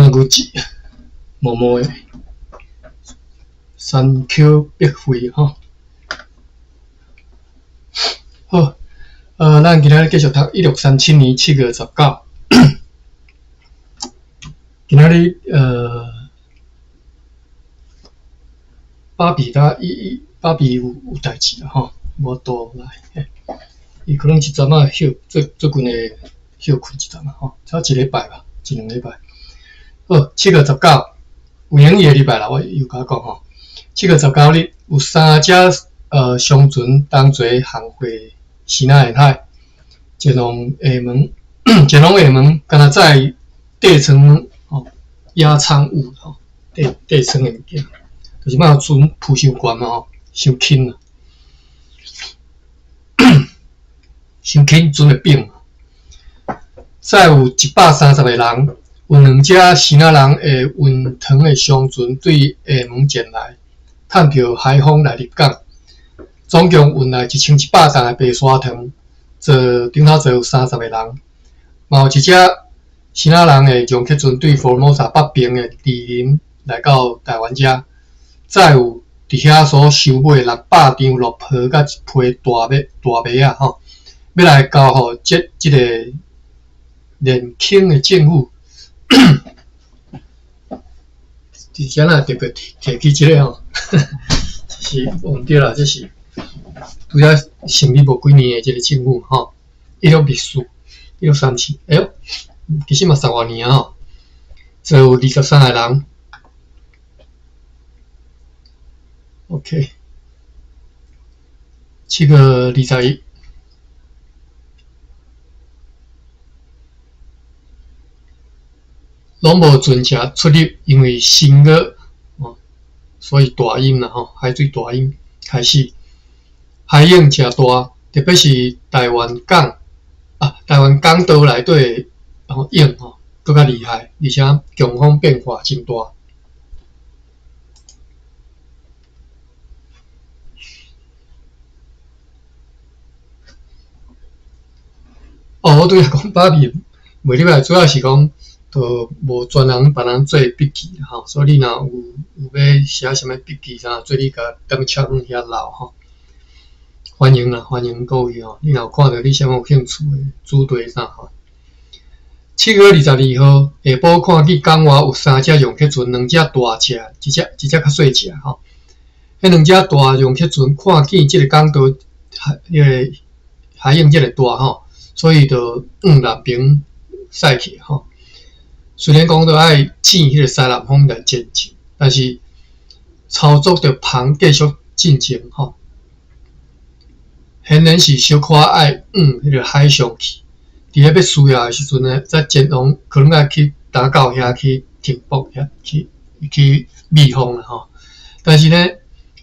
山口毛毛的山丘碧辉吼。好，咱今仔日继续讀1637年7月19。今仔日芭比他伊伊芭比有代誌啦吼，無法度來。伊可能一陣仔休，最近會休睏一陣仔吼，差一禮拜吧，一兩禮拜。好，七月十九，有閒伊會入來啦，我又共講吼。7月19日有三隻商船同齊航過西南沿海，前往廈門，前往廈門，敢若載底倉吼，壓艙物吼，底底倉的物件，就是莫船浮傷懸嘛吼，傷輕啦，傷輕船會變。載有130個人，有兩隻支那人的運糖的商船對廈門前來，趁著海風來入港，總共運來1100擔的白沙糖，坐頂頭坐有30個人，嘛有一隻支那人的容客船對福爾摩沙北爿的二林來到台灣遮，載有佇遐所收買600張綠皮佮一批大麥大麥仔吼，欲來交予這個年輕的政府。佇遮若特別提起這個吼，這是毋對啦，這是拄才成立無幾年的這個政府吼，1624、1637，哎喲，其實嘛十外年啊吼，坐有23個人。OK，7月21。攏無船隻出入，因為新月哦，所以大陰啦吼，海水大陰開始，海湧誠大，特別是台灣港啊，台灣港島內底的湧吼，閣較厲害，而且強風變化真大。哦，我拄才講芭比袂入來，主要是講。就無專人幫人做筆記啦吼，所以你若有欲寫啥物筆記啥，做你共踮插阮遐留吼。歡迎啦，歡迎各位吼！你若有看著你啥物有興趣的主題啥吼。7月22號下晡看見港外有三隻容客船，兩隻大隻，一隻較細隻吼。彼兩隻大容客船看見這個港道海彼個海湧遮爾大吼，所以就往南爿駛去吼。雖然講著愛乘彼個西南風來前進，但是操作著帆繼續進前吼。顯然是小可愛往彼個海上去。佇咧欲需要的時陣呢，才前往可能愛去打到遐去停泊遐去去避風啦吼。但是呢，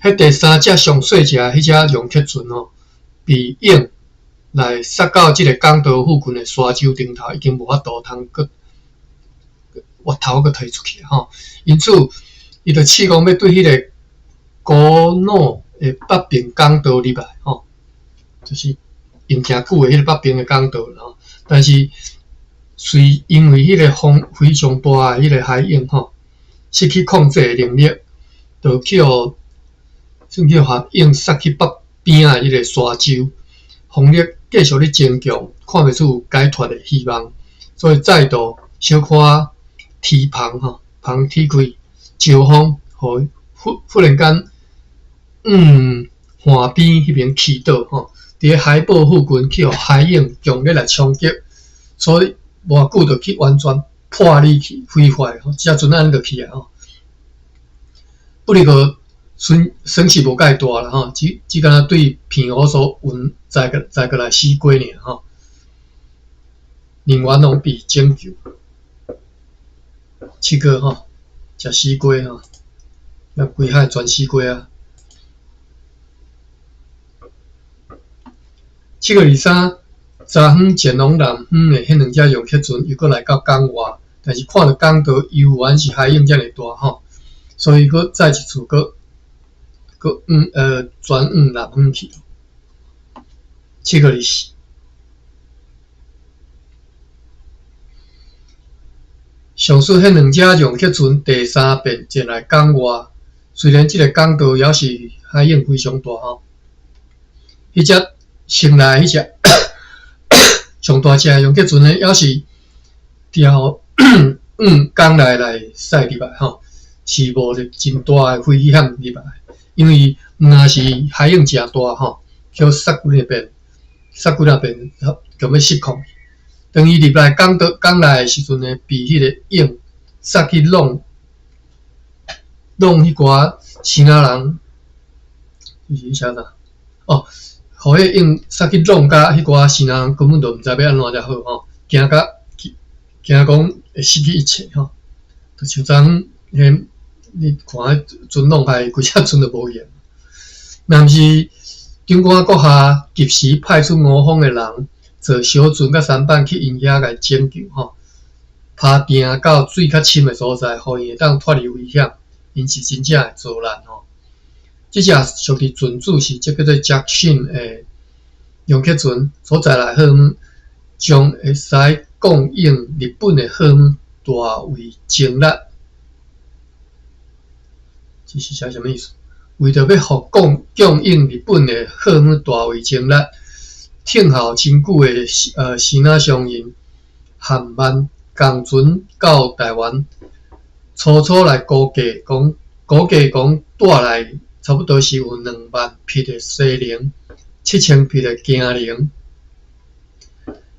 彼第三隻上細隻彼隻容客船吼，被湧來殺到這個港道附近的沙洲頂頭，已經無法度通閣。活頭閣提出去吼，因此伊就試講欲對彼個古老的北爿港道入來吼，就是用誠久的彼個北爿的港道吼。但是隨因為彼個風非常大的彼個海湧吼，失去控制的能力，就去予算去予湧殺去北邊仔的彼個沙洲，風力繼續咧增強，看袂出有解脫的希望，所以再度小可。提帆吼，帆提開，招風，予忽然間，岸邊彼邊起倒吼，佇咧海堡附近去予海湧強烈來衝擊，所以無偌久就去完全破裂去毀壞吼，這隻船按呢就去啊吼。不過損失無介大啦吼，只敢若對澎湖所運載過來死過爾吼，人員攏被拯救。七月吼，食死雞吼，那規海全死雞啊！7月23，早昏前往南方的彼兩隻容客船又閣來到港外，但是看著港道猶原是海湧遮爾大吼，所以閣再一次閣轉往南方去。7月24。上述彼兩隻楊克船第三遍前來港外，雖然這個港道猶是海湧非常大吼，彼隻先來彼隻上大隻楊克船呢，猶是調往港內來駛入來吼，是無真大的危險入來，因為毋若是海湧誠大吼，予殺幾若遍，殺幾若遍，就欲失控。當伊入來港島港內的時陣呢，被彼个湧殺去弄弄彼寡支那人，是寫啥？哦，予彼湧殺去弄甲彼寡支那人根本就毋知欲按怎才好吼，驚甲驚講會失去一切吼。就像昨昏彼你看彼船弄開，規隻船就無去。若毋是長官閣下及時派出吳方的人，坐小船佮舢板去𪜶遐共拯救吼，拋碇到水較深的所在，予𪜶會當脫離危險。𪜶是真正會遭難吼。這隻屬佇船主是這叫做 Jackson 的楊克船所載來貨物，將會使供應日本的貨物大為增力。這是寫啥物意思？為著欲予供供應日本的貨物大為增力，聽候真久的支那商人韓萬仝船到台灣，初初來估計講，估計講帶來差不多是有2萬匹的西龍，7000匹的京龍，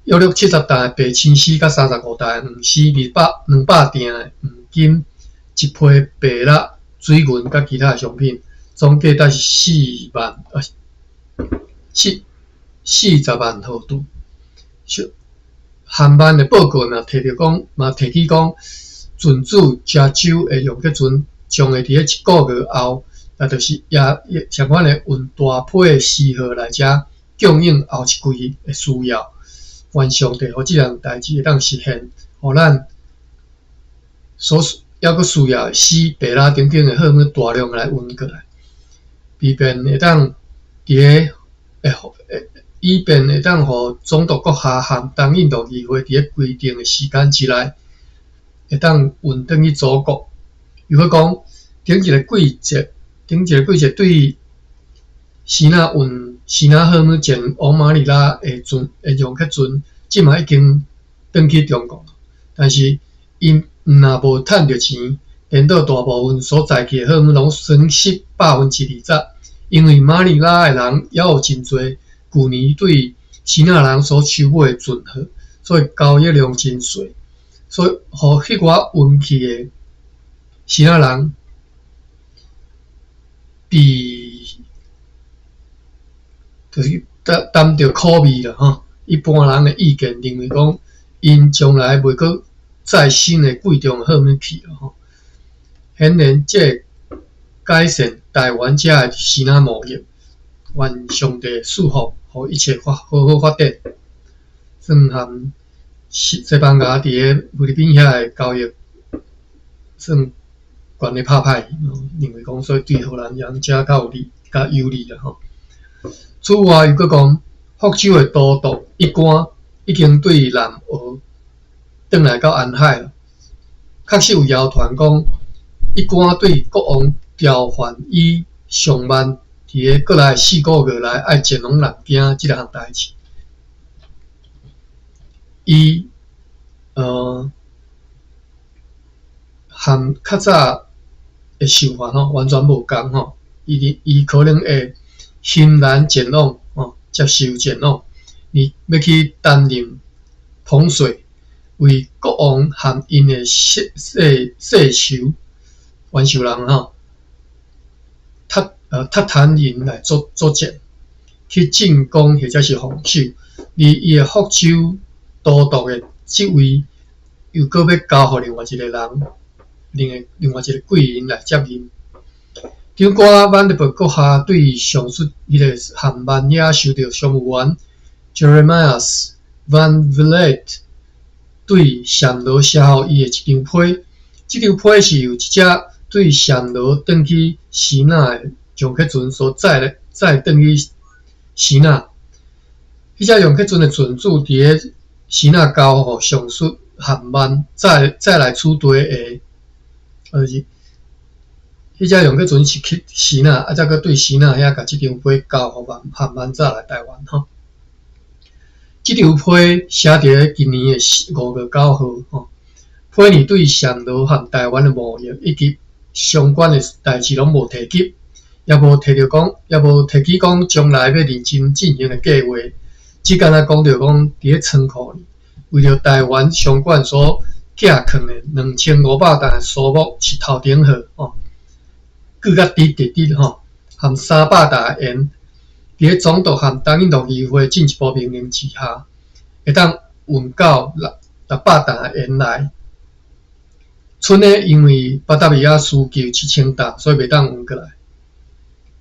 約略70擔的白青絲，佮35擔的黃絲，200鋛的黃金，一批白蠟、水銀佮其他的商品，總計達是4萬四40萬荷幣。韓萬的報告嘛提著講，嘛提起講，船主加州的楊克船將會佇咧一个月後，也就是也相款的運大批的絲貨來遮供應後一季的需要。願上帝予這項代誌會當實現，予咱所猶閣需要的絲、白蠟等等的貨物大量來運過來，以便會當佇咧會以便會當予總督閣下和東印度議會佇咧規定的時間之內，會當運轉去祖國。又閣講，頂一个季節，頂一个季節對支那運支那貨物前往馬尼拉的船的楊克船，這馬已經轉去中國，但是𪜶毋若無趁著錢，顛倒大部分所載去的貨物攏損失20%，因為馬尼拉的人猶有真濟舊年對支那人所收買的存貨，所以交易量真細，所以予彼寡運去的支那人被就是擔擔著苦味啦吼。一般人的意見認為講，𪜶將來袂閣載新的貴重的貨物去了吼。顯然，這改善台灣遮的支那貿易，願上帝賜福，予一切發好好發展。算含西班牙佇咧菲律賓遐的交易，算關係拍歹，認為講所以對荷蘭人遮較有利、較有利啦吼。此外，又閣講，福州的都督一官已經對南澳轉來到安海了。確實有謠傳講，一官對國王調換以上萬佇咧過來4個月內愛前往南京這項代誌。伊和較早的想法吼完全無仝吼，伊伊可能會欣然前往吼，接受前往，伊欲去擔任統帥，為國王和𪜶的世世仇元首人吼，韃靼人來作作戰，去進攻或者是防守，而伊的福州都督的職位又閣欲交予另外一个人，另外一个貴人來接任。長官萬德伯閣下對上述彼个韓萬遐收著商務員 Jeremias Van Vliet 對暹羅寫予伊的一張批，這張批是由一隻對暹羅轉去支那的楊克船所載的載轉去支那。彼隻楊克船的船主佇咧支那交予上述含萬載載來此地的，就是彼隻楊潔船是去支那，啊，才閣對支那遐共這張批交予萬含萬載來台灣吼。這張批寫佇咧今年的5月9號吼，批內對暹羅和台灣的貿易以及相關的代誌攏無提及，也無提著講，也無提起講將來欲認真進行的計劃，只干焦講著講佇咧倉庫裡，為著台灣商館所寄囥的2500擔的蘇木是頭頂號吼，閣較直直直吼，含300擔的鹽，佇咧總督和東印度議會進一步命令之下，會當運到600擔的鹽來。賰呢，因為巴達維亞需求7000擔，所以袂當運過來。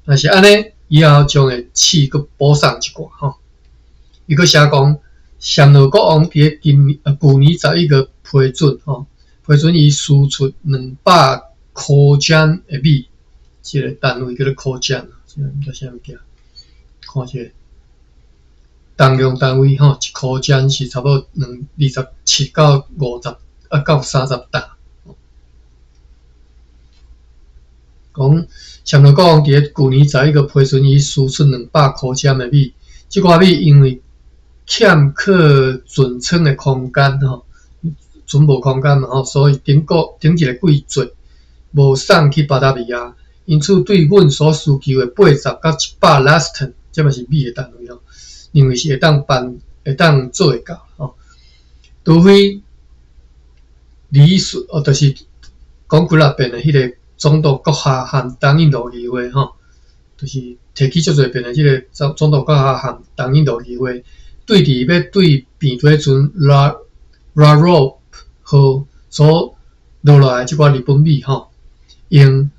若是按呢，以後將會試閣補送一寡吼。伊閣寫講，暹羅國王佇咧今年舊年11月批准吼，批准伊輸出200箍漿的米，這個單位叫做箍漿，這個毋知啥物件，看這個重量單位吼，一箍漿是差不多兩27到50啊到30擔。講暹羅國王佇咧舊年11月批准伊輸出200箍漿的米，這寡米因為欠缺存倉的空間吼，船無空間嘛吼，所以頂個頂一個季節無送去巴達維亞，因此對阮所需求的80到100 laston，這嘛是米的單位吼，認為是會當辦會當做會到吼。除非理事哦，就是講幾若遍的彼個總督閣下和東印度議會吼，就是提起足濟遍的這個總總督閣下和東印度議會。對佇欲對平底船拉拉羅號所落來的這寡日本米吼，用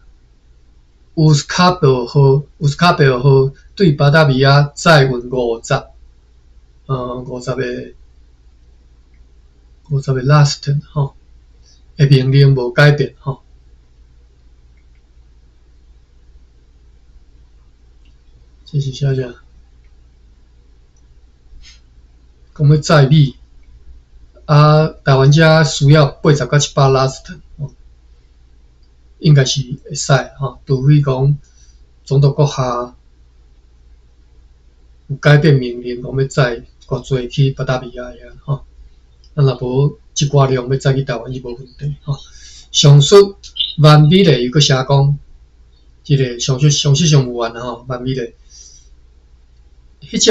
烏斯卡貝爾號、烏斯卡貝爾號對巴達維亞載運50個 laston 吼，的命令無改變吼。這是寫啥？講欲載米，啊，台灣遮需要80到700 laston，應該是會使吼，除非講總督閣下有改變命令，講欲載偌濟去巴達維亞遐吼，啊，若無這寡量欲載去台灣是無問題吼。上述萬美麗又閣寫講，這個上述上述上有緣吼，萬美麗，彼隻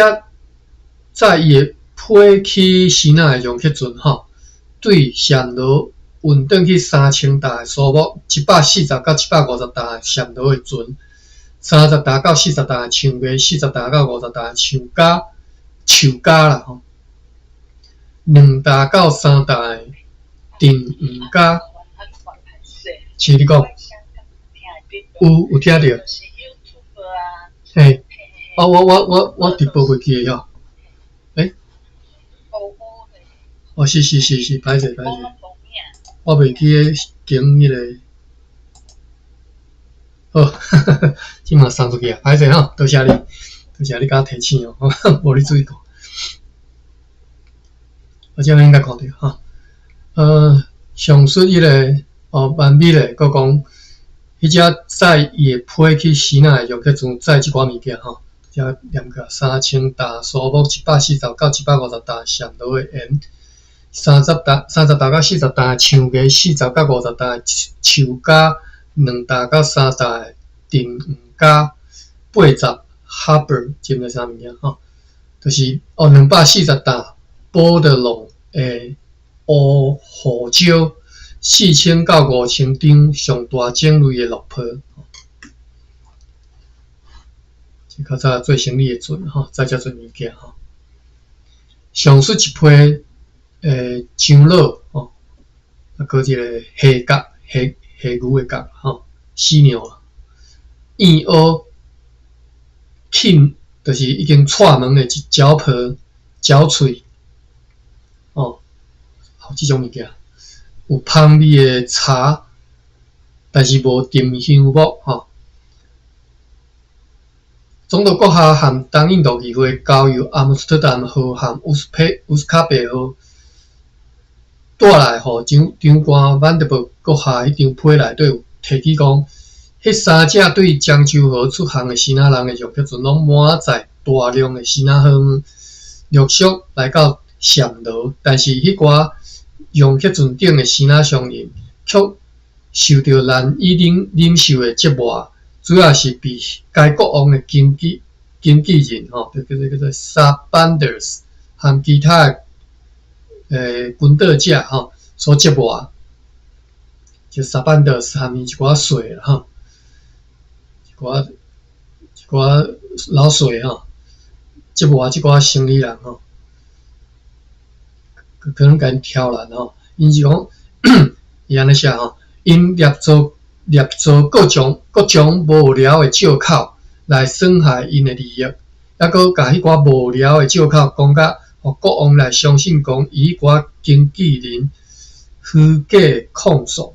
載伊的批去支那的楊潔船吼，對暹羅運轉去3000擔的蘇木，140到750擔的暹羅的船，30擔到40擔的橡木，40擔到50擔的橡膠、樹膠啦吼，2擔到3擔的鎮黃膠。是你講，有有聽著？嘿，啊我我我我直播袂記得欸，哦，是是是是，歹勢歹勢，我袂記咧揀彼個，好，這馬送出去啊，歹勢吼，多謝你，多謝你共我提醒哦，無咧注意過。我這應該看著吼，上述彼個哦，萬美咧，閣講，彼隻載伊會批去支那的楊潔船載這寡物件吼。遮念過3000擔蘇木，140到750擔暹羅的鹽，30擔、30擔到40擔橡木，40到50擔樹膠，2擔到3擔的鎮黃膠，80 harbour，這毋知啥物件吼，就是哦240擔保德龍的烏胡椒，4000到5000張上大種類的樂泡。這較早做生意的船吼，載遮濟物件吼。上述一批樟腦吼，啊，閣這個蝦角、蝦蝦牛的角吼，死尿啊，燕蚵、抻，就是已經蔡門的一腳皮、腳喙，吼，這種物件，有芳味的茶，但是無沉香木吼。總督閣下和東印度議會交由阿姆斯特丹號和烏斯佩烏斯卡貝號帶來予長長官萬德伯閣下彼張批內底有提起講，彼三隻對漳州河出航的支那人的讓客船，攏滿載大量的支那貨物，陸續來到暹羅。但是，彼寡讓客船頂的支那商人，卻受著難以忍忍受的折磨，主要是被該國王的經紀經紀人吼，就叫做叫做 Shahbandars 和其他的軍隊者吼所折磨，就 Shahbandars 和伊一寡稅啦吼，一寡一寡老稅吼，折磨這寡生理人吼，可能共𪜶挑難吼，𪜶是講伊按呢寫吼，𪜶捏造捏造各種各種無聊的藉口來損害𪜶的利益，猶閣共彼寡無聊的藉口講甲，予國王來相信講伊彼寡經紀人虛假控訴，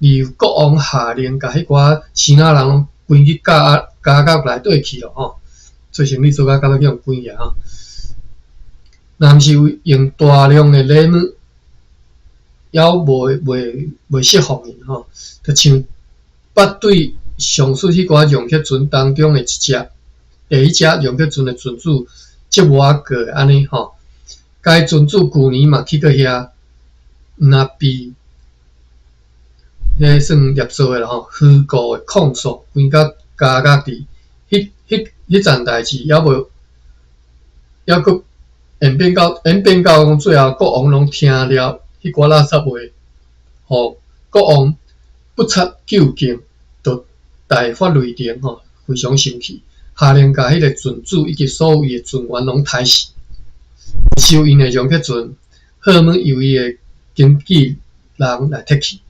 而國王下令共彼寡支那人攏關去監監獄內底去囉吼，做生理做甲到尾去予關起來吼。若毋是用大量的禮物，猶未未未釋放𪜶吼，就像捌對上述彼寡讓客船當中的一隻，第一隻讓客船的船主折磨過的按呢吼。該船主舊年嘛去過遐，毋若被彼算捏造的啦吼，虛構的控訴，關甲監獄佇，彼彼彼層代誌猶無猶閣演變到演變到講最後國王攏聽了彼寡垃圾話，予國王不察究竟，就大發雷霆吼，非常生氣，下令共彼个船主以及所有伊的船員攏刣死，收𪜶的讓客船，貨物由伊的經紀人來提去。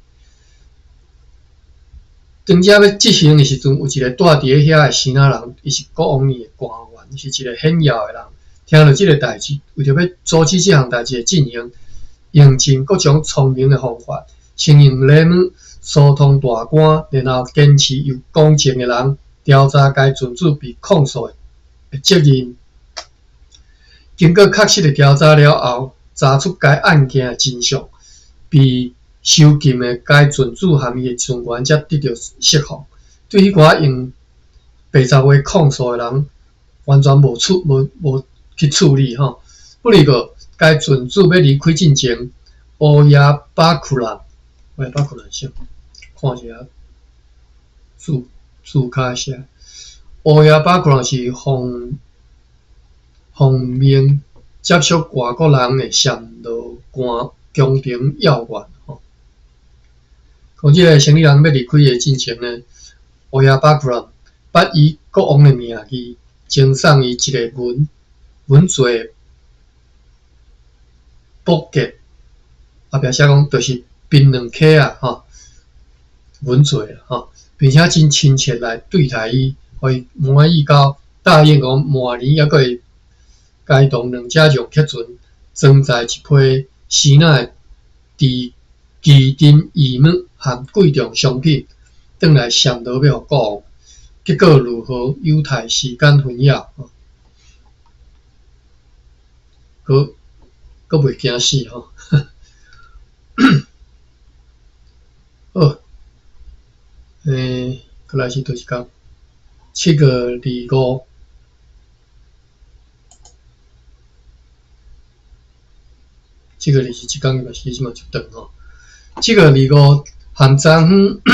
當這欲執行的時陣，有一個蹛佇咧遐的支那人，伊是國王院的官員，是一個顯要的人。聽著這个代誌，為著欲阻止這項代誌的進行，用盡各種聰明的方法，先用禮物疏通大官，然後堅持由公正的人調查該船主被控訴的責任。經過確實的調查了後，查出該案件的真相，被囚禁的該船主和伊的船員才得著釋放。對彼寡用白賊話控訴的人，完全無處無無去處理吼。不過，該船主欲離開進前，烏夜巴庫蘭，烏夜巴庫蘭啥？看一下字字跤寫，烏夜巴庫蘭是奉奉命接觸外國人的暹羅官宮廷要員吼。講這个生理人欲離開的進前呢，烏夜巴庫蘭捌以國王的名義贈送伊一个銀銀做的寶劍，後壁寫講就是檳榔殼仔吼，銀做的吼，並且真親切來對待伊，予伊滿意到答應講明年猶閣會偕同兩隻讓客船裝載一批支那的奇珍異物和貴重商品，轉來暹羅欲予國王。結果如何，有待時間分曉。閣閣袂驚死吼！好，閣來是佗一工？7月25。7月21工嘛其實嘛足長吼。7月25，和昨昏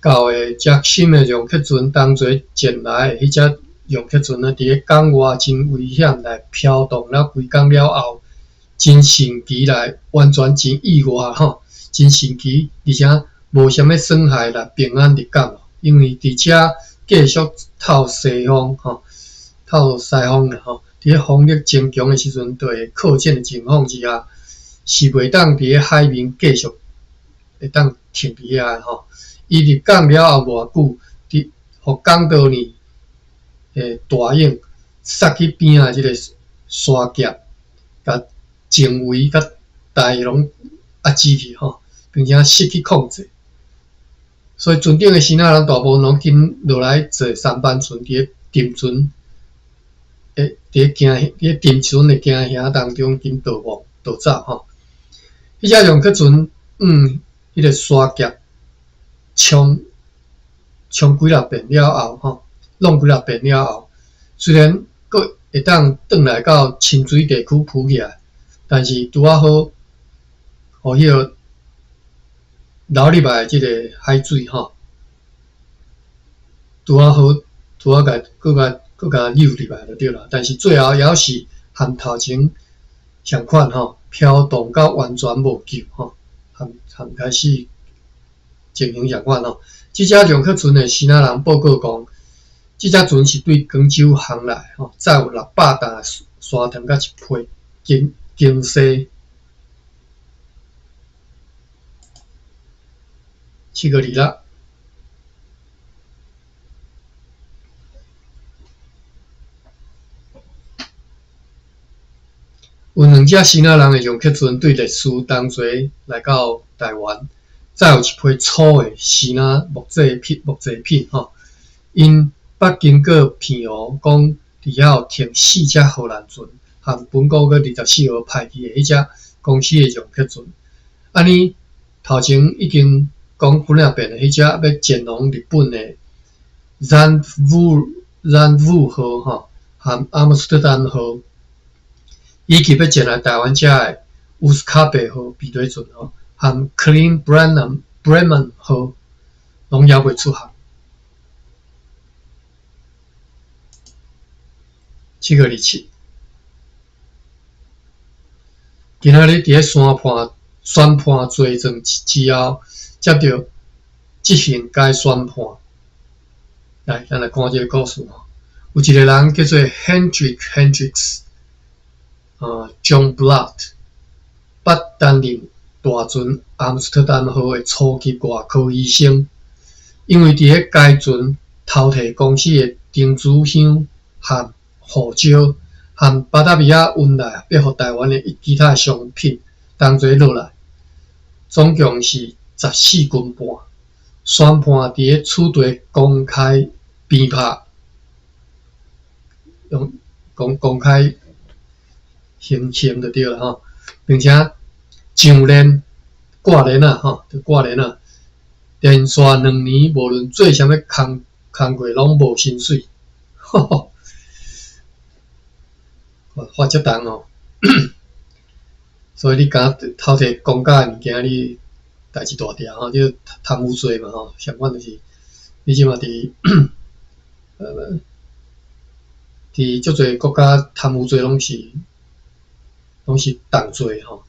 到的捷森的讓客船同齊前來的彼隻讓客船呢，佇咧港外真危險來飄蕩了幾工了後，真神奇來，完全真意外吼，真神奇，而且無啥物損害來平安入港。因為佇遮繼續透西風吼，透西風啦吼，佇咧風力增強的時陣，就會靠近的情況之下，是袂當佇咧海面繼續會當停佇遐的吼。伊入港了後無偌久，佇予港道呢的大湧殺去邊仔這个沙篋，共前圍佮大攏壓制去吼，並且失去控制。所以船頂的支那人大部分攏緊落來坐舢板船，佇咧沉船的佇咧行佇咧沉船的驚嚇當中緊逃亡逃走吼。彼隻浪客船，彼个沙夾衝衝幾若遍了後，吼，弄幾若遍了後，雖然閣會當轉來到深水地區浮起來，但是拄仔好，予彼个流入來這個海水，吼，拄仔好，拄仔共閣共閣共扭入來就對啦。但是最後猶是和頭前相款，吼，飄動到完全無救，吼，和和開始情形相款，吼。這隻浪客船的支那人報告講，這隻船是對廣州航來，吼，載有600擔砂糖佮一批金金絲。7月26。有兩隻支那人的浪客船對麗斯同齊來到臺灣，載有一批粗的支那木製品、木製品吼。𪜶捌經過澎湖，講佇遐有停四隻荷蘭船，和本個月24號派去的彼隻公司的浪客船。按呢，頭前已經講幾若遍的彼隻欲前往日本的 Zandvoort 號吼，和阿姆斯特丹號。以及欲前來臺灣遮的烏斯卡貝號避雷船吼，和 Klein Bremen 號，攏猶未出航。7月27，今仔日佇咧宣判宣判罪狀之後，接著執行該宣判。來，咱來看這個故事吼。有一個人叫做 Hendrik Hendriks。Jongbloed 捌擔任大船阿姆斯特丹號的初級外科醫生，因為佇咧該船偷提公司的珍珠香和胡椒，和巴達維亞運來欲予臺灣的其他商品同齊落來，總共是14斤半。宣判佇咧此地公開鞭拍，用公公開。行刑就對啦吼，並且上鏈掛鏈仔吼，就掛鏈仔，連續2年，無論做啥物工工課，攏無薪水，呵呵，罰遮重哦。所以你敢偷提公家的物件，你代誌大條吼，這貪污罪嘛吼，相款就是你這馬佇佇足濟國家貪污罪攏是。攏是重罪吼。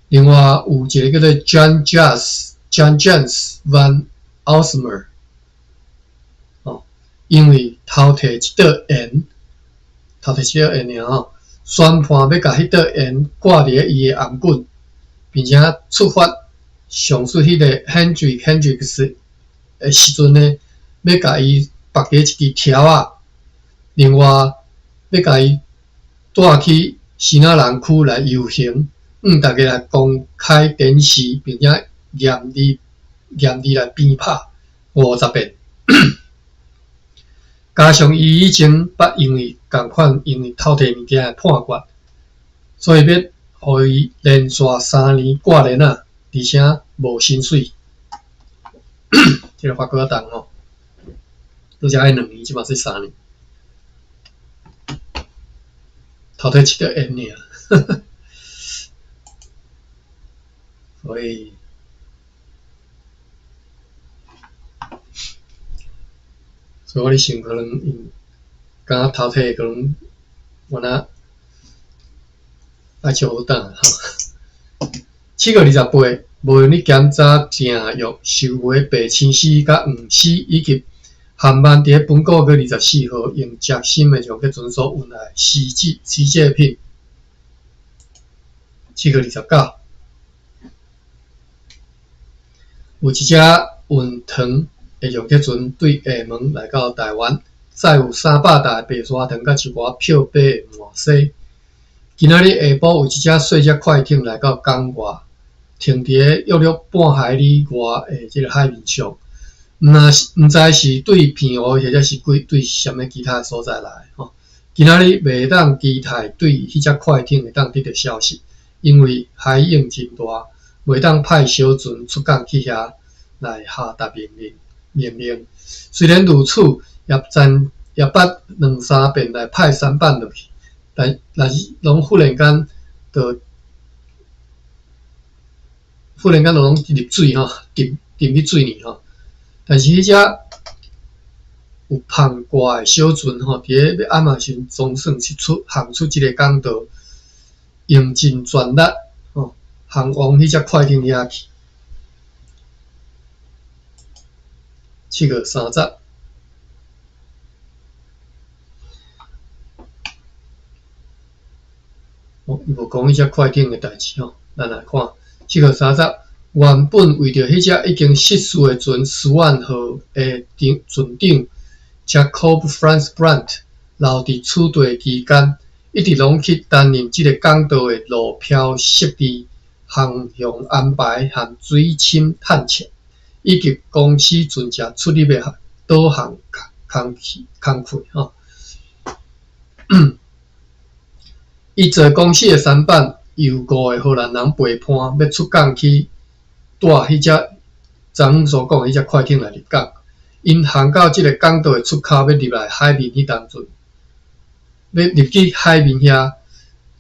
另外有一個叫做 John Jas John James Van Aalsmeer 吼，因為偷提一桌鹽，偷提一桌鹽爾吼，宣判欲共彼桌鹽掛佇咧伊的頷頸，並且觸發上述彼個 Hendrik Hendriks 的時陣呢，欲共伊縛佇咧一支柱仔，另外欲共伊帶去。支那人區來遊行，向大家來公開電視，並且嚴厲嚴厲來鞭拍50遍。加上伊以前捌因為仝款因為偷提物件的判決，所以欲予伊連續3年掛鏈仔，而且無薪水。這個罰閣較重吼，拄才愛2年，這馬說3年。偷提一個鹽爾，所以，所以我咧想，可能𪜶敢若偷提，可能原來愛笑好膽吼。7月28，無論你檢查訂約收買白青絲佮黃絲，以及含萬佇咧本個月24號用捷森的浪客船所運來絲製絲製品。7月29，有一隻運糖的浪客船對廈門來到臺灣，載有300擔白砂糖佮一寡票白的麻紗。今仔日下晡有一隻細隻快艇來到港外，停佇咧約略半海里外的這个海面上。毋若是毋知是對澎湖，或者是對對啥物其他所在來吼。今仔日袂當期待對彼隻快艇會當得著消息，因為海湧真大，袂當派小船出港去遐來下達命令。命令雖然如此，也曾也捌兩三遍來派舢板落去，但但是攏忽然間就忽然間就攏入水吼，沉沉去水裡吼。但是彼隻有帆掛的小船吼，佇咧欲暗的時陣，總算是出航出這個港道，用盡全力吼，航往彼隻快艇遐去。7月30。哦，伊無講彼隻快艇的代誌吼，咱來看7月30。原本為著彼隻已經失事的船斯萬號的長船長 Jacob Frans Brandt 留佇此地期間，一直攏去擔任這个港道的路標設置、航向安排和水深探測，以及公司船隻出入的導航工工課吼。伊坐公司的舢板，由五个荷蘭人陪伴，欲出港去帶彼隻昨昏所講的彼隻快艇來入港。𪜶航到這个港道的出口，欲入來海面彼當陣，欲入去海面遐，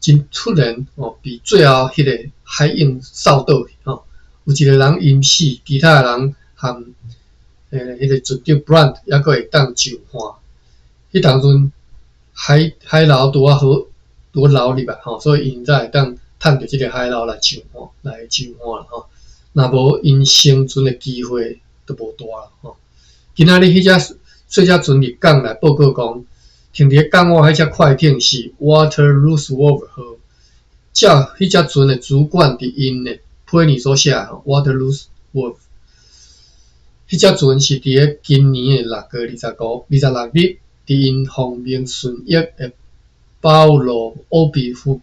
真突然哦，被最後彼个海湧掃倒去吼。有一个人淹死，其他的人和彼个船長 Brandt 猶閣會當上岸。彼當陣海海流拄仔好拄仔流入來吼，所以𪜶才會當趁著這个海流來上岸來上岸啦吼。若無𪜶生存的機會就無大啦吼。今仔日彼隻細隻船入港來報告講，停佇咧港外彼隻快艇是 Walter Roosevelt 號。照彼隻船的主管佇𪜶的批裡所寫的 Walter Roosevelt，彼隻船是佇咧今年的6月25、26日，佇𪜶奉命順益的保羅奧比附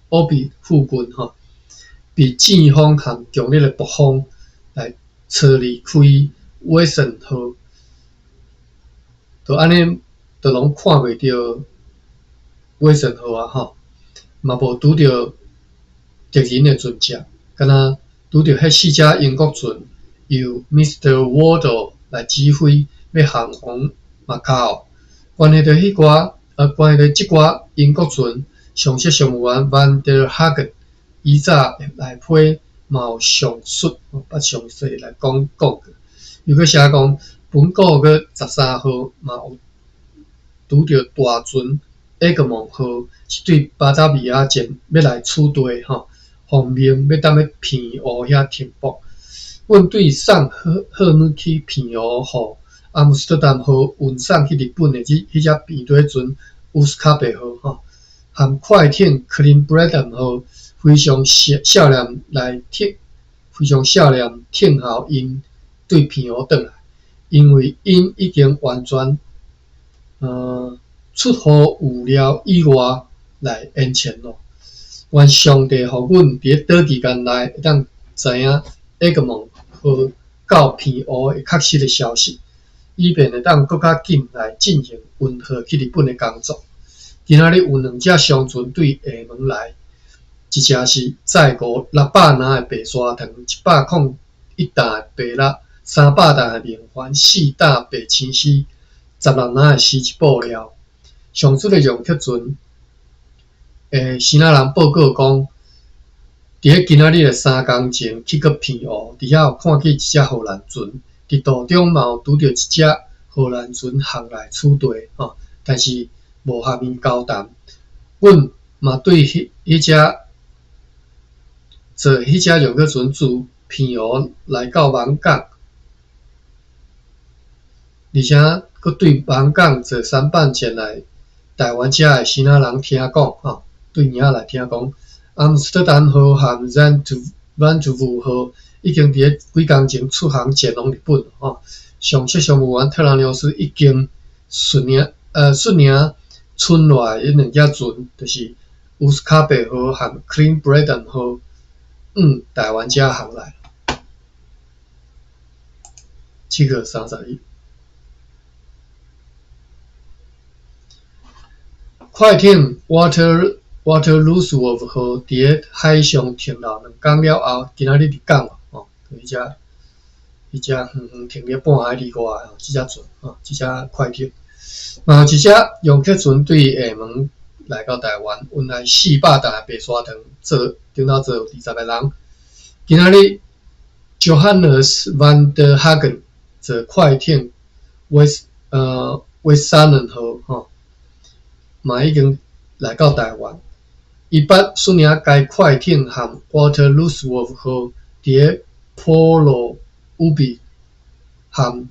奧比附近吼，被陣風和強烈的暴風來吹離開威森號。就按呢，就攏看袂著威森號啊吼，嘛無拄著敵人的船隻，敢若拄著彼四隻英國船，由 Mr. Wardle 來指揮，欲航往馬卡奧。關係著彼寡，關係著這寡英國船，上席商務員 Van der Hagen 以早來批嘛有詳述，捌詳細來講講過。又閣寫講，本個月13號嘛有拄著大船埃格蒙號，是對巴達維亞前欲來此地吼，奉命欲踮咧澎湖遐停泊。阮對送荷荷姆去澎湖予阿姆斯特丹號運送去日本的這彼隻平底船烏斯卡貝號吼，和快艇克林布雷登號非常少少年來聽，非常少年聽候𪜶對澎湖轉來，因為𪜶已經完全出乎預料以外來延前咯。願上帝予阮佇咧短期間內會當知影埃格蒙號到澎湖的確實的消息，以便會當閣較緊來進行運貨去日本的工作。今仔日有兩隻商船對廈門來，一隻是載五六百籃的白砂糖，101擔的白蠟，300擔的明礬，4擔白青絲，16籃的絲質布料。上述的容克船的生仔人報告講，佇咧今仔日的3工前去閣澎湖，佇遐有看見一隻荷蘭船，佇途中嘛有拄著一隻荷蘭船航來此地，吼，但是無和𪜶交談。阮嘛對彼彼隻坐彼隻容克船自澎湖來到網港，而且閣對網港坐舢板前來台灣遮的生仔人聽講，吼，對遐來聽講，阿姆斯特丹號和萬圖夫號已經佇咧幾工前出航前往日本，吼。上席商務員特蘭牛斯已經率領率領村內彼兩隻船，就是烏斯卡貝號和克林布雷登號，往台灣遮航來。7月31。快艇 Water Waterlooswerf 號佇咧海上停留2工了後，今仔日入港吼，彼隻遠遠停佇半海裡外吼，這隻船吼，這隻快艇，嘛有一隻楊克船對廈門來到台灣，運來400擔的白砂糖，做頂頭坐有20個人。今仔日 Johannes van der Hagen 坐快艇 Wessanen 號吼，嘛已經來到台灣。伊捌率領該快艇和 Waterlooswerf 號佇咧普羅烏比和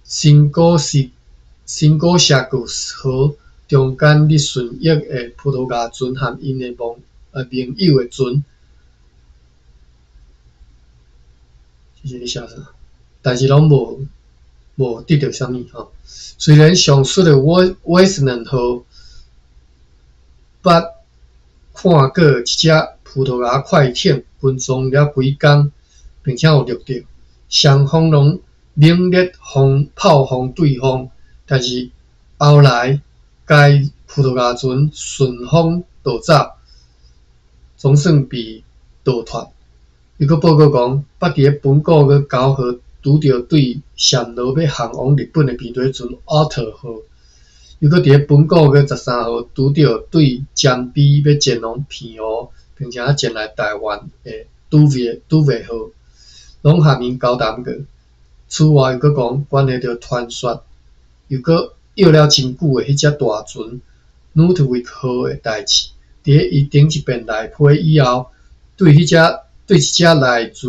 新古西新古霞古河中間咧順役的葡萄牙船和𪜶的盟友的船，這是咧寫啥？但是攏無得著啥物吼。雖然上述的 Wessanen 號捌看過一隻葡萄牙快艇跟蹤了幾工，並且有掠著，雙方攏猛烈炮轟對方，但是後來該葡萄牙船順風逃走，總算被逃脫。伊閣報告講，捌佇咧本個月9號拄著對暹羅欲航往日本的編隊船奧特號，又閣佇咧本個月13號拄著對占比欲前往澎湖，並且前來台灣的杜維號，攏和𪜶交談過。此外，又閣講關係著傳說，又閣約了真久的彼隻大船努特維克號的代誌，佇咧伊頂一遍來批以後，對一隻來自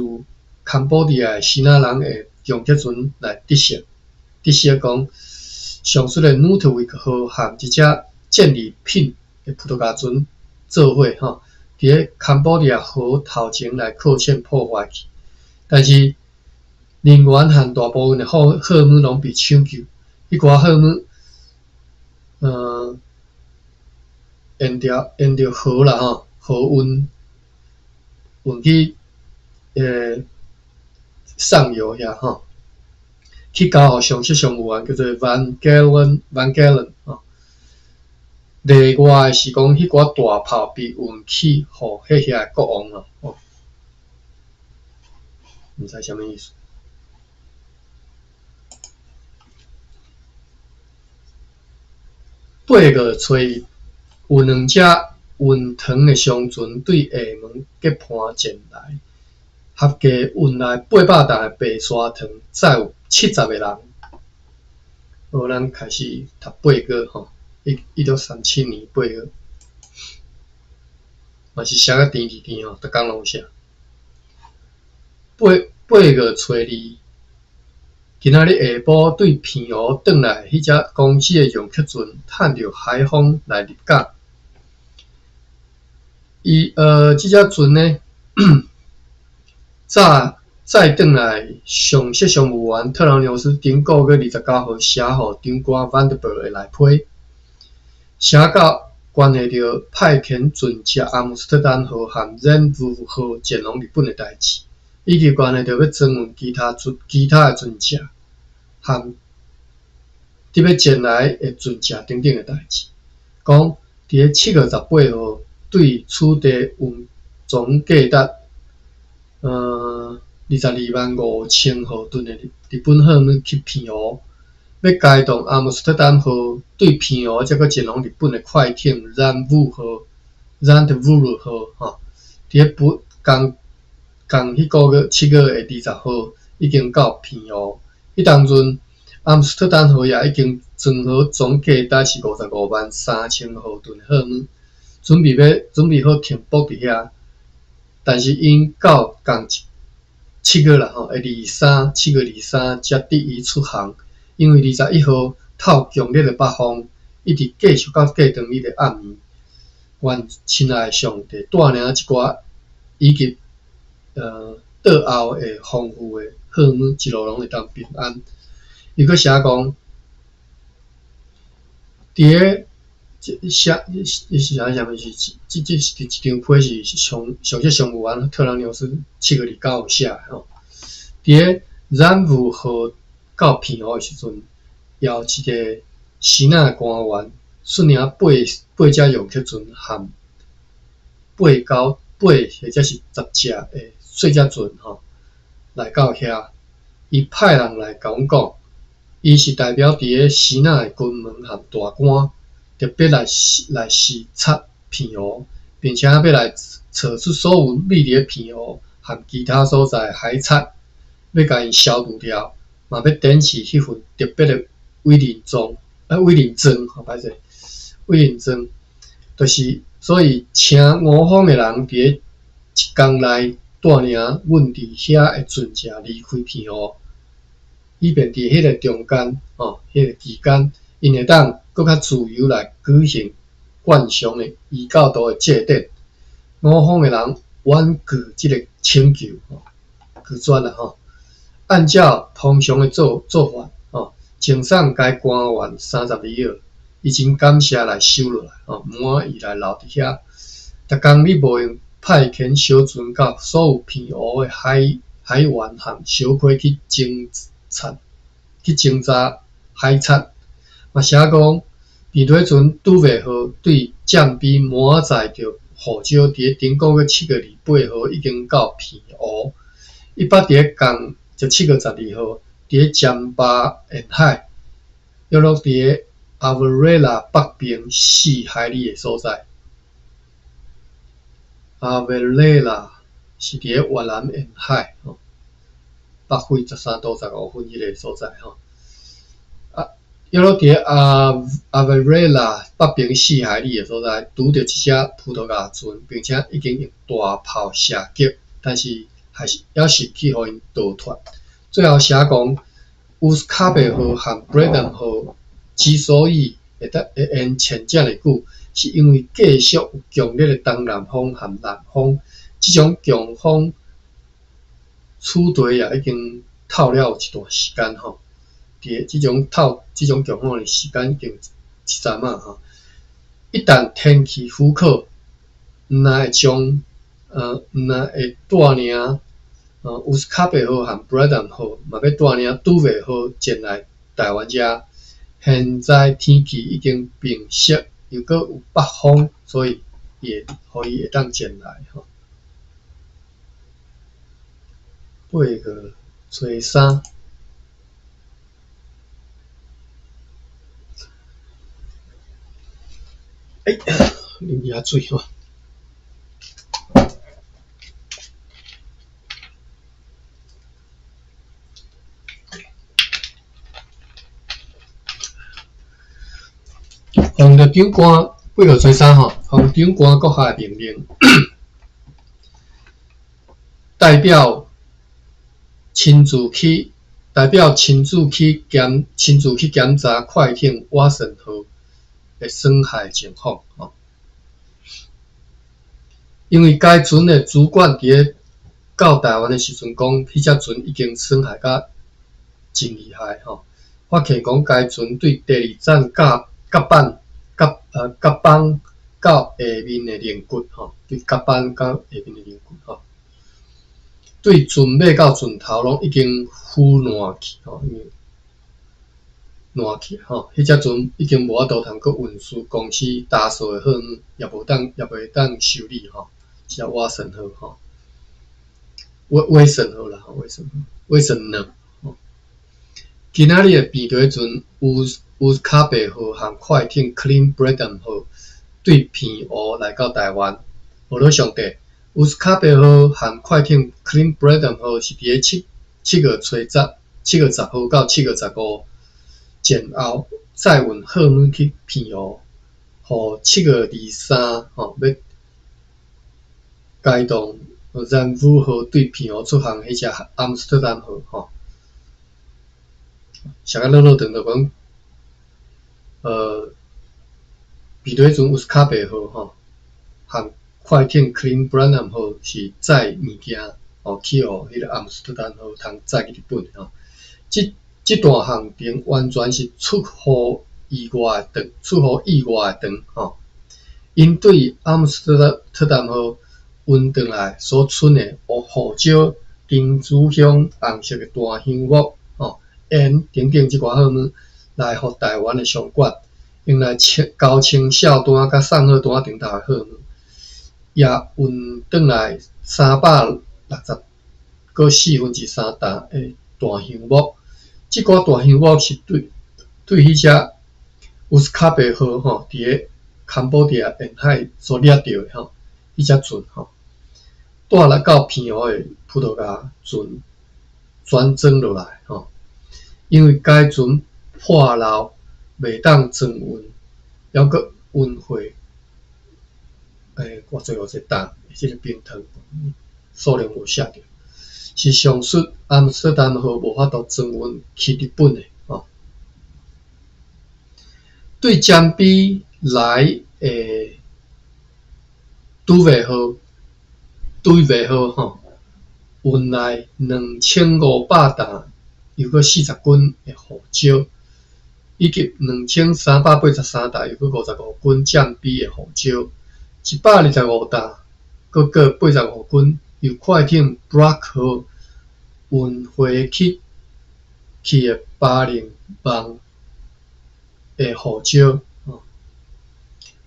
坎波迪亞的支那人的楊克船來得悉，得悉講上述的努特維克號和一隻戰利品的葡萄牙船做伙吼，佇咧坎波迪亞河頭前來擱淺破壞去，但是人員和大部分的貨物攏被搶救，彼寡貨物，沿著河啦吼，河運去上游遐吼，去交予上述商務員叫做 Van Galen 吼。例外的是講，彼寡大炮被運去予彼遐的國王咯，吼，毋知啥物意思。8月初一，有兩隻運糖的商船對廈門結伴前來，合計運來800擔的白砂糖，載有70個人。好，咱開始讀八月吼，1637年8月，嘛是寫甲甜甜甜吼，逐工攏有寫。8月初二，今仔日下晡對澎湖轉來彼隻公司的楊克船，趁著海風來入港。伊這隻船呢，載轉來上述商務員特朗紐斯頂個月29號寫予長官 Vanderbilt 的內批，寫到關係著派遣船隻阿姆斯特丹號和 Zandvoort 號前往日本的代誌，以及關係著欲裝運其他的船隻和佇欲前來的船隻等等的代誌。講佇咧7月18號對此地運總價值225,000荷頓的日本貨物去澎湖，欲開動阿姆斯特丹號對澎湖才閣前往日本的快艇 Zandvoort 號吼，佇咧本仝彼個月7月的20號已經到澎湖。彼當陣，阿姆斯特丹號也已經裝好總價值是553,000荷頓的貨物，準備好停泊佇遐。但是𪜶到仝7月啦吼，7月23才得以出航，因為21號透強烈的北風，一直繼續到過當日的暗暝。願親愛的上帝帶領這寡以及倒後的豐富的貨物一路攏會當平安。伊閣寫講，佇咧寫伊是啥啥物是這這張批是上述商務員特朗紐斯7月29號寫的吼。佇咧 Zandvoort 號到澎湖的時陣，也有一個支那官員率領八隻楊克船和八九八或者是十隻的細隻船吼來到遐，伊派人來共阮講，伊是代表佇咧支那的軍門和大官，特別來來視察澎湖，並且欲來找出所有匿佇咧澎湖和其他所在的海賊，欲共𪜶消除掉，嘛欲展示彼份特別的委任狀，啊委任狀，吼歹勢，委任狀，就是所以請吳方的人佇咧一工內帶領阮佇遐的船隻離開澎湖，以便佇彼個中間，吼，彼個期間，𪜶會當閣較自由來舉行慣常的異教徒的祭典。吳方的人婉拒這个請求，吼，拒絕啦，吼。按照通常的做做法，吼，贈送該官員30里爾，伊真感謝來收落來，吼，毋滿伊來留佇遐。逐工你無閒派遣小船到所有澎湖的海海員和小溪去偵查去偵查海賊。嘛寫講，平底船拄袂號對占比滿載著胡椒，佇咧頂個月7月28號已經到澎湖。伊捌佇咧仝就7月12號，佇咧暹芭沿海，約落佇咧阿維瑞拉北邊4海里的所在。阿維瑞拉是佇咧越南沿海，吼，北緯13度15分彼个所在，吼。啊，約落佇咧阿阿維瑞拉北邊4海里的所在，拄著一隻葡萄牙船，並且已經用大炮射擊，但是還是猶是去予𪜶逃脫。最後寫講，烏斯卡貝號和布雷頓號之所以會當會延潛遮爾久，是因為繼續有強烈的東南風和南風，這種強風此地也已經透了有一段時間吼。佇這種透這種強風的時間已經一陣仔吼。一旦天氣許可，毋但會將毋但會帶領烏斯卡貝號和布萊頓號，嘛欲帶領拄袂號前來台灣遮。現在天氣已經平息，又閣有北風，所以伊會予伊會當前來吼。8月初三，哎，啉一下水吼。奉著長官8月初三吼，奉長官閣下的命令，代表親自去，代表親自去檢，親自去檢查快艇瓦森號的損害情況吼。因為該船的主管佇咧到台灣的時陣講，彼隻船已經損害甲真厲害吼。發現講該船對第二層甲甲板甲甲板到下面的龍骨吼，對甲板到下面的龍骨吼，對船尾到船頭攏已經腐爛去吼，因為爛去吼，彼隻船已經無法度通閣運輸公司搭載的貨物，也無當也袂當修理吼，這隻瓦森號吼，威威森號啦，威森號，威森兩吼。今仔日的平底船烏烏卡貝號和快艇克林布雷頓號對澎湖來到台灣。無論上帝，烏斯卡貝號和快艇克林布雷頓號是佇咧七七月初十、7月10號到7月15前後載運貨物去澎湖，予7月23吼欲開動南武號對澎湖出航彼隻阿姆斯特丹號吼。寫甲落落長就講，平底船烏斯卡貝號吼，和快艇克林布蘭南號是載物件哦去予彼个阿姆斯特丹號通載去日本的吼。這這段航程完全是出乎意外的長，出乎意外的長吼。𪜶對阿姆斯特特丹號運轉來所剩的胡椒、珍珠香、紅色的大香木、吼鹽等等這寡貨物，來予台灣的商館用來清交清數單佮送貨單頂頭的貨物。也運轉來三百六十閣四分之三擔的大橡木。這寡大橡木是對對彼隻烏斯卡貝號吼，佇咧柬埔寨沿海所掠著的吼，彼隻船吼，帶來到澎湖的葡萄牙船轉裝落來吼，因為該船破漏，袂當裝運，猶閣運貨，偌濟偌濟擔的這個冰糖，數量無寫著，是上述阿姆斯特丹號無法度裝運去日本的吼。對占比來的杜尾號，杜尾號吼，運來2500擔，又閣40斤的胡椒，以及2383擔，又閣55斤占比的胡椒，125擔，閣閣85斤由快艇 Brock 號運回去去的巴林網的胡椒，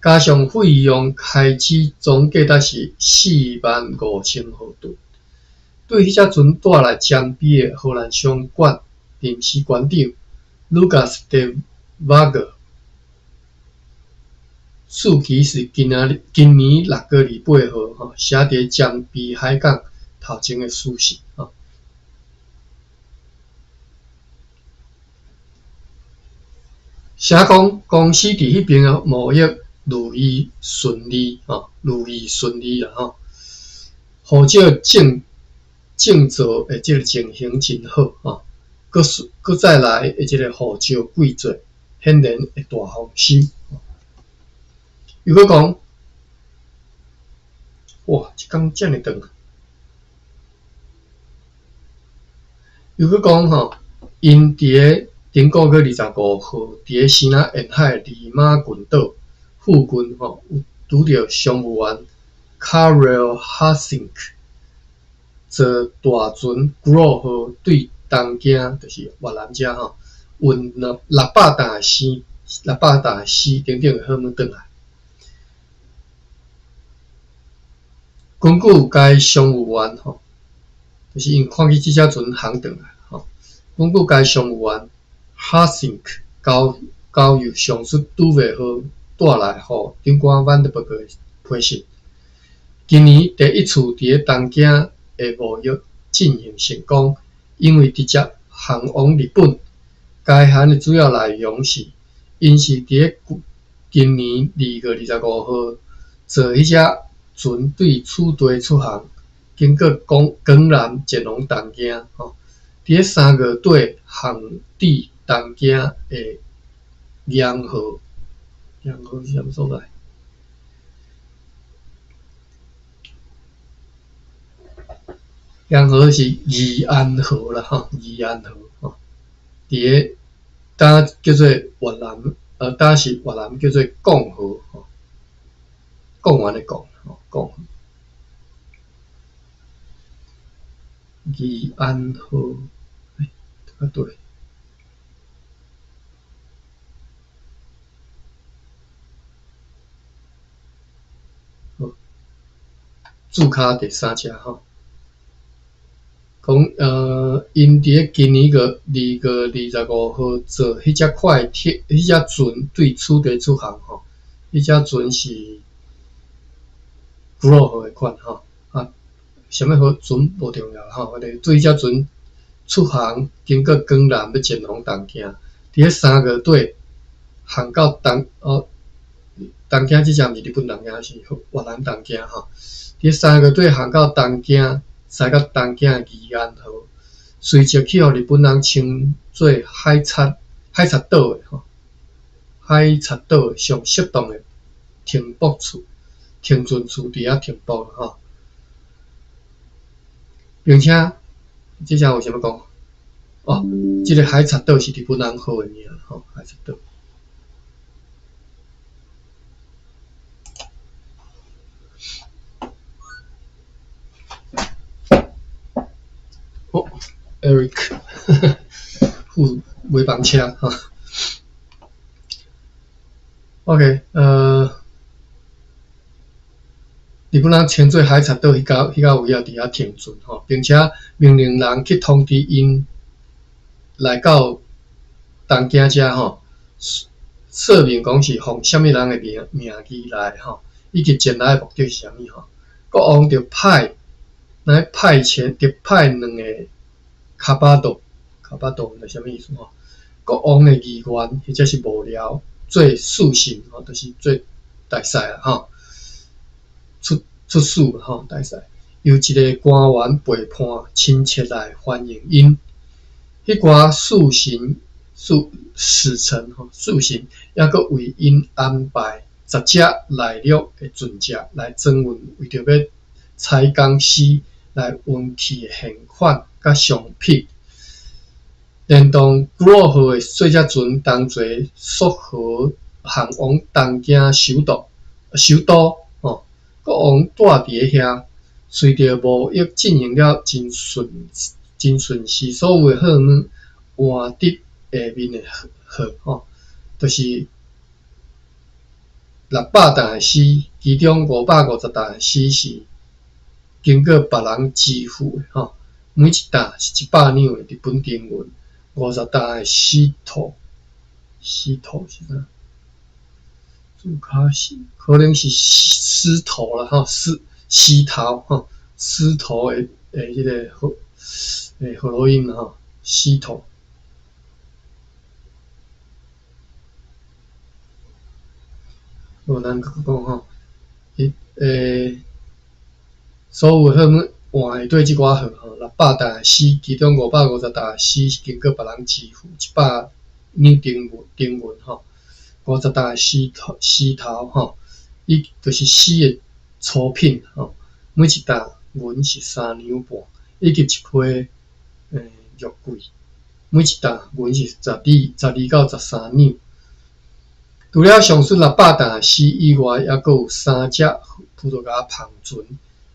加上費用開支總計才是45,000荷盾。對彼隻船帶來占比的荷蘭商館臨時館長 Lucas de Wager，預期是今仔今年6月28號吼，寫佇占比海港頭前的書信吼。寫講公司佇彼爿的貿易如意順利吼，如意順利啦吼，胡椒種種造的這个情形真好吼，閣閣再來的這个胡椒季節，顯然會大豐收。又閣講，哇，這工遮爾長。又閣講吼，𪜶佇咧頂個月25號，佇咧支那沿海利馬群島附近吼，有拄著商務員 Karel Hassink 坐大船 Grow 號對東京，就是越南遮吼，運了六百擔絲、六百擔絲等等的貨物轉來。根據該商務員吼，就是𪜶看見這隻船航轉來吼，根據該商務員 Hassink 交交由上述杜威號帶來予長官萬德伯格批信。今年第一次佇咧東京的貿易進行成功，因為直接航往日本。該函的主要內容是，𪜶是佇咧今年2月25號坐彼隻船對此地出航，經過江南前往東京，吼，佇咧3月底航至東京的鹽河，鹽河是啥物所在？鹽河是義安河啦，吼，義安河，吼，佇咧當叫做越南，當時越南叫做貢河，吼，貢丸的貢，吼，貢河。義安河，欸，這個對。好，註卡第三隻吼，講𪜶佇咧今年個2月25號坐彼隻快艇、彼隻船對此地出航吼，彼隻船是古老號的款吼，啊，啥物號船無重要吼，我哋對彼隻船出航，經過江南欲前往東京，佇咧3月底航到東哦，東京這隻毋是日本東京，是越南東京吼。佇咧3月底航到東京，駛到東京的義安河，隨即去予日本人稱做海賊海賊島的吼，海賊島上適當的停泊處、停船處佇遐停泊吼。並且，這隻有啥物講？哦，這个海賊島是日本人號的名吼，海賊島。哦，Eric，付尾房車哈。OK，日本人稱做海賊島彼个彼个位仔佇遐停船吼，並且命令人去通知𪜶來到東京遮吼，說明講是奉啥物人的名名義來吼，以及前來的目的是啥物吼。國王就派來派遣，就派兩个卡巴多，卡巴多毋知啥物意思吼。國王的議員或者是幕僚做使臣吼，就是做大使啦吼，出出使吼大使，由一个官員陪伴親切來歡迎𪜶。彼寡使臣、使使臣吼，使臣猶閣為𪜶安排十隻內陸的船隻來裝運，為著欲採公司來運去的現款佮商品。連同居魯號的細隻船同齊溯河航往東京首都首都吼，國王蹛佇咧遐，隨著貿易進行了真順真順勢，所有的貨物換得下面的貨吼，就是600擔的絲，其中550擔的絲是經過別人支付的吼，每一擔是100兩的日本銅銀。50擔的絲絛，絲絛是啥？主卡是可能是絲絛啦吼，絲絲頭吼，絲絛的的彼个荷的海洛𪜶吼，絲絛。好，咱閣講吼，伊欸，所有的貨物換的對這寡貨吼，600擔的絲，其中550擔的絲是經過別人支付，100兩銅銀銅銀吼，50擔的絲頭絲頭吼，伊就是絲的粗品吼，每一擔銀是3兩半，以及一批肉桂，每一擔銀是12到13兩。除了上述600擔的絲以外，猶閣有三隻葡萄牙帆船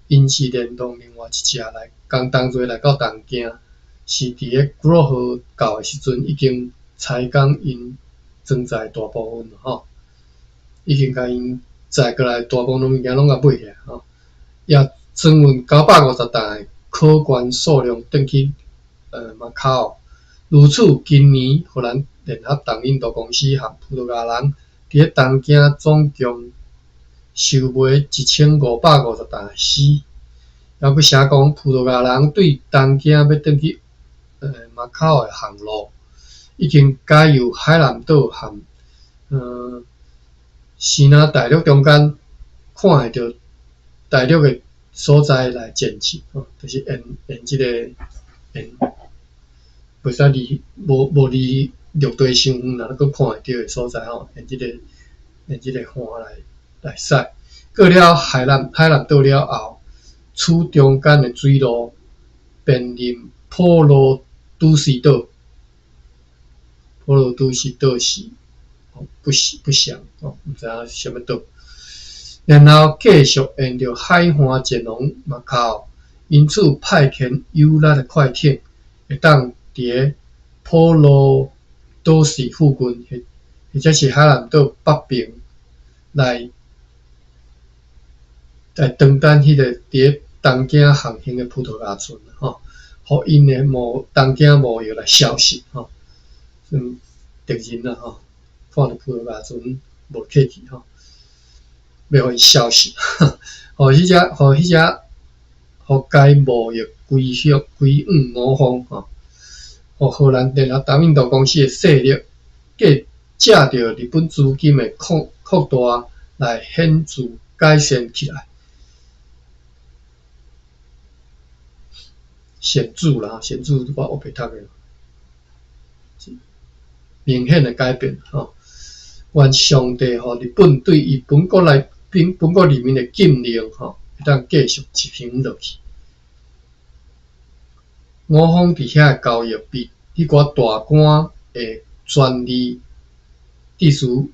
，𪜶是連同另外一隻來共同齊來到東京，是佇咧居魯號到的時陣已經採講𪜶裝載大部分吼，已經共𪜶載過來大部分物件攏共買起來吼，也裝運950擔的可觀數量轉去馬卡奧。如此，今年荷蘭聯合東印度公司和葡萄牙人佇咧東京總共收買1550擔的絲，猶閣寫講葡萄牙人對東京欲轉去馬卡奧的航路，已經改由海南島和支那大陸中間看會著大陸的所在來前進，吼，就是沿沿這個沿，袂使離無無離陸地傷遠啦，閣看會著的所在吼，沿這個沿這個岸來來駛。過了海南海南島了後，取中間的水路，便臨普羅都斯島。普羅都斯島是不不詳，哦，毋知影是啥物島。然後繼續沿著海岸前往馬卡奧，因此派遣有力的快艇，會當佇咧普羅都斯附近，或或者是海南島北邊來來當等彼個佇咧東京航行的葡萄牙船，吼，予𪜶的貿東京貿易來消失，吼，嗯，敵人啊，吼，看著葡萄牙船無客氣，吼，欲予𪜶消失，予彼隻，予彼隻，予該貿易歸向歸往五方，吼，予荷蘭聯合東印度公司的勢力，計藉著日本資金的擴擴大來顯著改善起來。顯著啦，顯著我烏白讀的，明顯的改變吼。願上帝予日本對伊本國內本本國人民的禁令吼，會當繼續執行落去。五方佇遐的交易，比彼寡大官的權利秩序，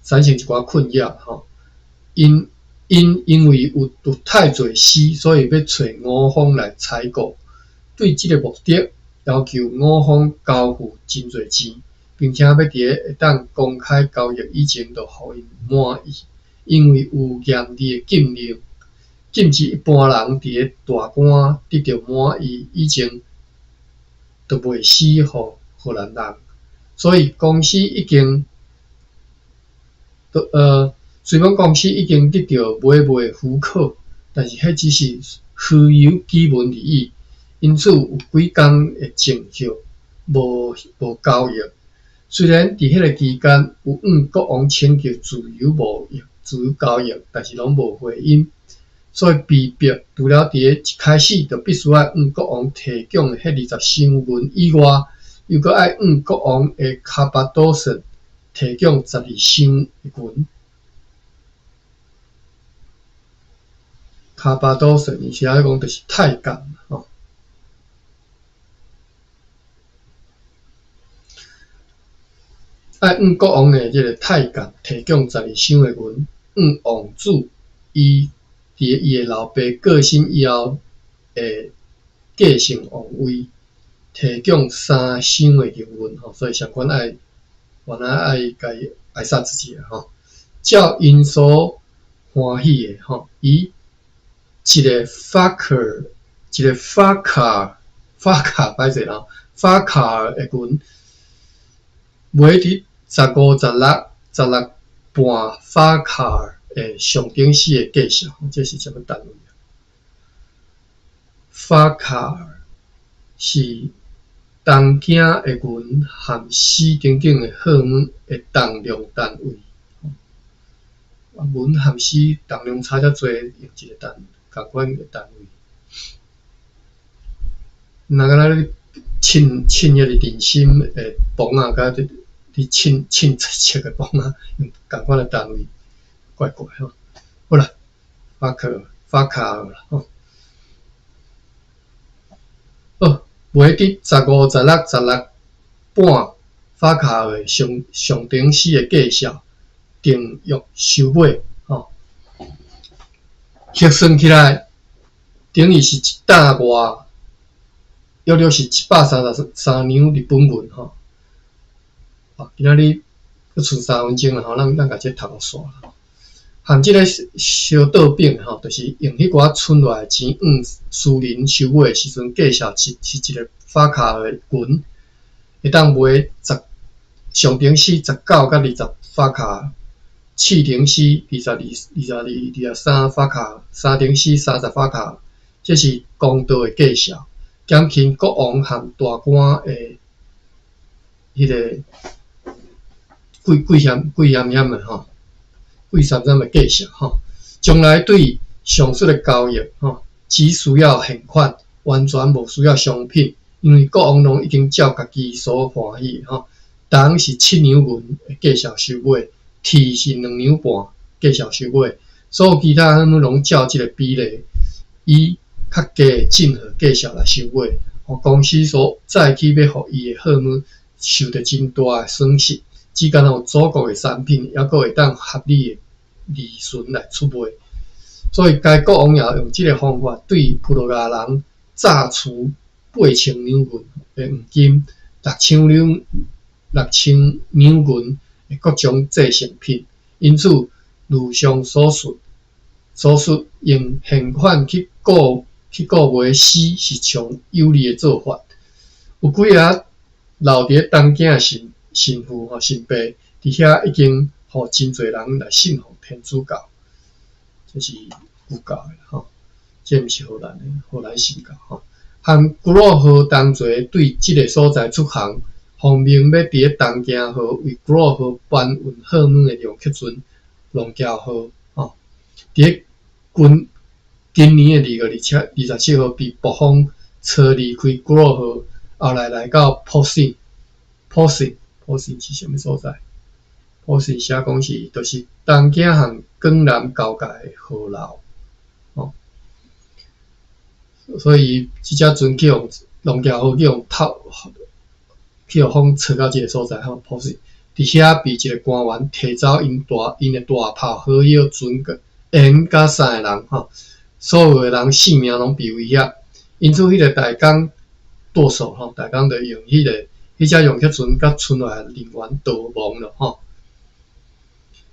產生一寡困擾吼。𪜶𪜶因為有有太濟絲，所以欲揣五方來採購。對這个目的，要求五方交付真濟錢，並且欲佇咧會當公開交易以前，就予𪜶滿意。因為有嚴厲的禁令，禁止一般人佇咧大官得著滿意以前，就賣死予荷蘭人。所以公司已經，雖講公司已經得著買賣許可，但是彼只是虛有其文而已。因此有幾工的前後無交易。雖然佇彼个期間有向國王請求自由貿易、自由交易，但是攏無回音。所以被迫除了佇咧一開始就必須愛向國王提供的彼20箱銀以外，猶閣愛向國王的卡巴多森提供12箱銀。卡巴多森伊寫講就是太監吼。愛向國王的這个太監提供12箱的銀，向王子伊佇伊的老爸過身以後會繼承王位，提供3箱的銀元吼，所以相關愛原來愛共伊愛殺自己吼。照𪜶所歡喜的吼，以一个法克，一个法卡，法卡歹勢啦，法卡的銀。賣佇15、16、16半法卡的上頂死的價數，這是啥物單位？法卡是東京的銀和絲等等的貨物的重量單位。銀和絲重量差遮濟，用一個單仝款的單位。若敢若你稱稱彼個人參的磅仔，佮你稱稱尺的磅仔，用仝款的單位，怪怪吼。好啦，法克法卡啦吼。好，賣佇15、16、16半法卡的上上頂死的價數，訂約收買吼。核算起來，等於是一擔外，約略是133兩日本銀吼。啊，今仔日閣賰3分鐘啦吼，咱咱共這讀予煞啦。含這个燒倒餅吼，就是用彼寡存落來的錢，向私人收買的時陣，價數是是一个法卡的銀，會當賣十上頂死19佮20法卡，次等死22、22、23法卡，三等死30法卡，這是公道的價數，減輕國王和大官的彼个貴貴險貴險險的吼，貴三三的價數吼。將來對上述的交易吼，只需要現款，完全無需要商品，因為國王攏已經照家己所歡喜吼。銅是7兩銀的價數收買，鐵是2兩半價數收買，所有其他物攏照這个比例，以較低的進貨價數來收買。予公司所早起欲予伊的貨物受著真大的損失，只干焦有祖國的產品，猶閣會當合理的利潤來出賣。所以該國王也用這个方法對葡萄牙人榨取8000兩銀的黃金，6000兩銀的各種製成品。因此，如上所述，所述用現款去購買絲是上有利的做法。有幾个留佇咧東京的神神父吼神父，佇遐已經予真濟人來信奉天主教，這是舊教的吼，這毋是荷蘭的荷蘭新教吼。含古魯號同齊對這个所在出航，奉命欲佇咧東京號為古魯號搬運貨物的龍客船龍橋號吼，佇咧今今年的2月27號被暴風吹離開古魯號，後來來到普信，普信，普信是啥物所在？普信寫講是，就是東京和江南交界的河流，吼。所以這隻船去予龍橋號去予透，去予風吹到這个所在吼，普信。佇遐被一个官員提走𪜶大𪜶的大炮、火藥船、鹽佮三个人吼，所有的人性命攏被威脅。因此，彼个大工剁手吼，大工就用彼个彼隻用客船佮剩落來人員逃亡了吼，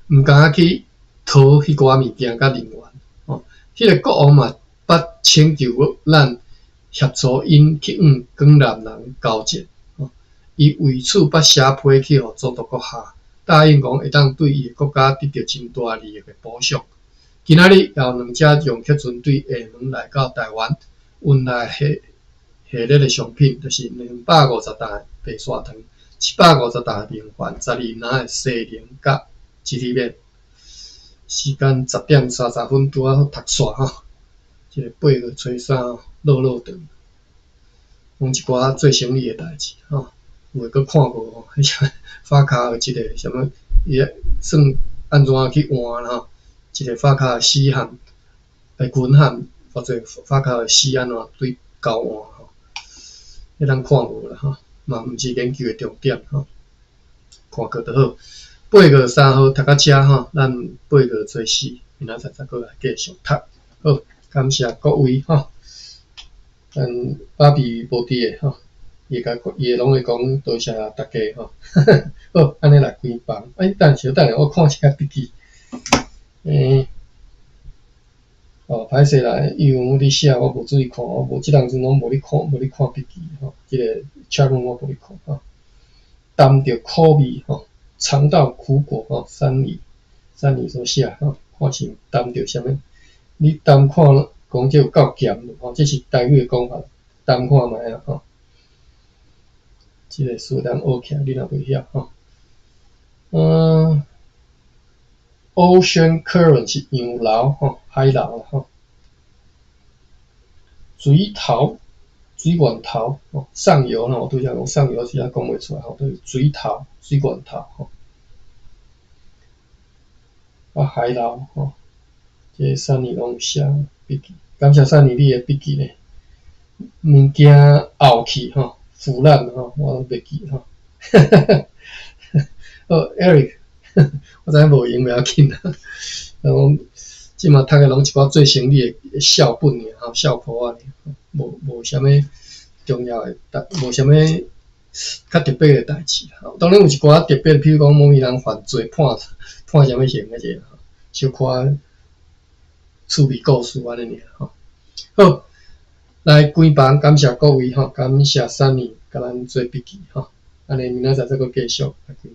毋敢去討彼寡物件佮人員吼。彼個國王嘛捌請求咱協助𪜶去向江南人交戰吼。伊為此捌寫批去予總督閣下，答應講會當對伊的國家得著真大利益的補償。今仔日也有兩隻用客船對廈門來到台灣，運來系系列的商品，就是250擔的白砂糖、750擔的明礬、12籃的西檸佮一厘麵。時間10點30分，拄仔好讀煞吼。這个8月初3，落落長，講一寡做生意的代誌吼，有的閣看過吼，彼啥發卡有一個啥物，伊算按怎去換吼，一個發卡的死漢的軍漢，或者發卡的死按怎對交換吼，彼咱看無啦吼，嘛毋是研究的重點吼，看過就好。8月3號讀到遮吼，咱8月初4明仔載再閣來繼續讀。好，感謝各位吼。咱芭比無佇的吼，伊會共伊會攏會講多謝大家吼。好，按呢來關房。欸，等小等下，我看一下筆記。欸，哦，歹勢啦，伊有佇寫，我無注意看，我無這當陣攏無咧看，無咧看筆記吼。這个 chat room 我無咧看吼。淡著苦味吼，嘗到苦果吼，三里三里所寫吼，看是淡著啥物？你淡看講這有夠鹹吼，這是台語的講法，淡看覓啊吼。這个書咱學起來，你若袂曉吼。嗯，Ocean current 是洋流吼，海流啦吼。水頭、水源頭吼，上游吼，我拄才講上游是猶講袂出來吼，就是水頭、水源頭吼。啊，海流吼，這個三年攏有寫筆記，感謝三年你的筆記呢。物件後去吼，腐爛吼，我攏袂記吼。好，Eric，我知影無閒袂要緊啦。講這馬讀的攏一寡做生意的笑本爾吼，笑破仔爾，無無啥物重要的代，無啥物較特別的代誌。當然有一寡特別，比如講某物人犯罪判判啥物刑彼個，小可趣味故事按呢爾吼。好，來關房，感謝各位吼，感謝 Sunny 共咱做筆記吼。按呢明仔載再閣繼續來關房。